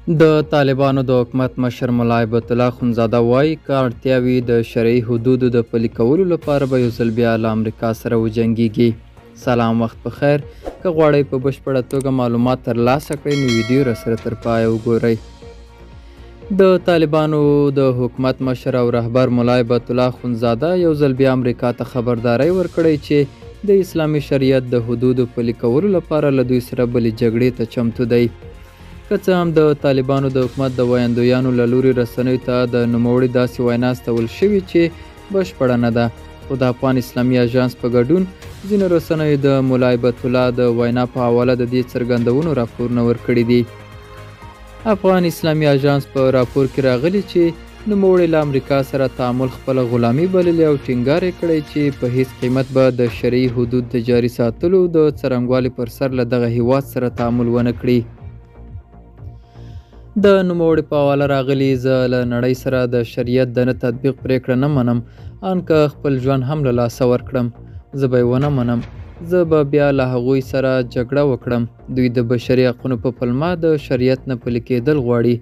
د طالبانو د حکومت مشر ملا هبت الله اخندزاده وايي، که اړتیا وي د شرعي حدودو د پلي کولو لپاره به یو ځل بیا له امریکا سره وجنګیږي. سلام، وخت په خیر. که غواړئ په بشپړه توګه معلومات ترلاسه کړئ نو ویډیو راسره تر پایه وګورئ. د طالبانو د حکومت مشر او رهبر ملا هبت الله اخندزاده یو ځل بیا امریکا ته خبرداری ورکړی چې د اسلامي شریعت د حدودو پلي کولو لپاره له دوی سره بلې جګړې ته چمتو دی. که څه هم د طالبانو د حکومت د ویاندویانو له لوري رسنیو ته د نوموړي داسې وینا استول شوې چې بشپړه نه ده، خو د افغان اسلامي اژانس په ګډون ځینو رسنیو د ملا هبت الله د وینا په حواله د دې څرګندونو راپورونه ورکړي دي. افغان اسلامي اژانس په راپور کې راغلي چې نوموړي له امریکا سره تعامل خپله غلامي بللې او ټینګار یې کړی چې په هیڅ قیمت به د شرعي حدود د جاري ساتلو د څرنګوالي پر سر له دغه هیواد سره تعامل ونه کړي. د نوموړي په حواله راغلي، زه له نړۍ سره د شریعت د نه تطبیق پرېکړه نه منم، ان که خپل ژوند هم له لاسه ورکړم زه به یې ونه منم. زه به بیا له هغوی سره جګړه وکړم. دوی د بشري حقونو په پلمه د شریعت نه پلي کېدل غواړي.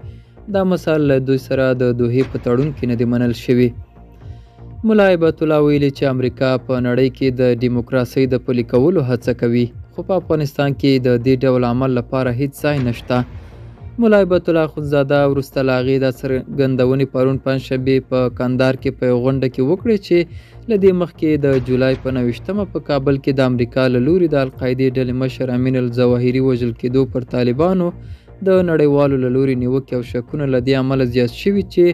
دا مسأله له دوی سره د دوحې په تړون کې نه دي منل شوي. ملا هبت الله ویلي چې امریکا په نړۍ کې د دیموکراسۍ د پلي کولو هڅه کوي، خو په افغانستان کې د دې ډول عمل لپاره هیڅ ځای نشته. ملا هبت الله اخندزاده وروسته له هغې دا څرګندونې پرون پنجشنبې په کندهار کې په یوه غونډه کې وکړې چې له دې مخکې د جولای په 29مه په کابل کې د امریکا له لوري د القاعدې ډلې مشر امین الظواهري وژل کېدو پر طالبانو د نړیوالو له لوري نیوکې او شکونه له دې امله زیات شوي چې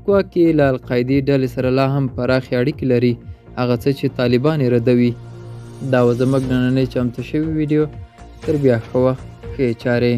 ګواکې له القاعدې ډلې سره لا هم پراخې اړیکې لري، هغه څه چې طالبان یې ردوي. دا وه زموږ نننۍ چمتو شوې ویډیو. تر بیا ښه وخت، ښې چارې.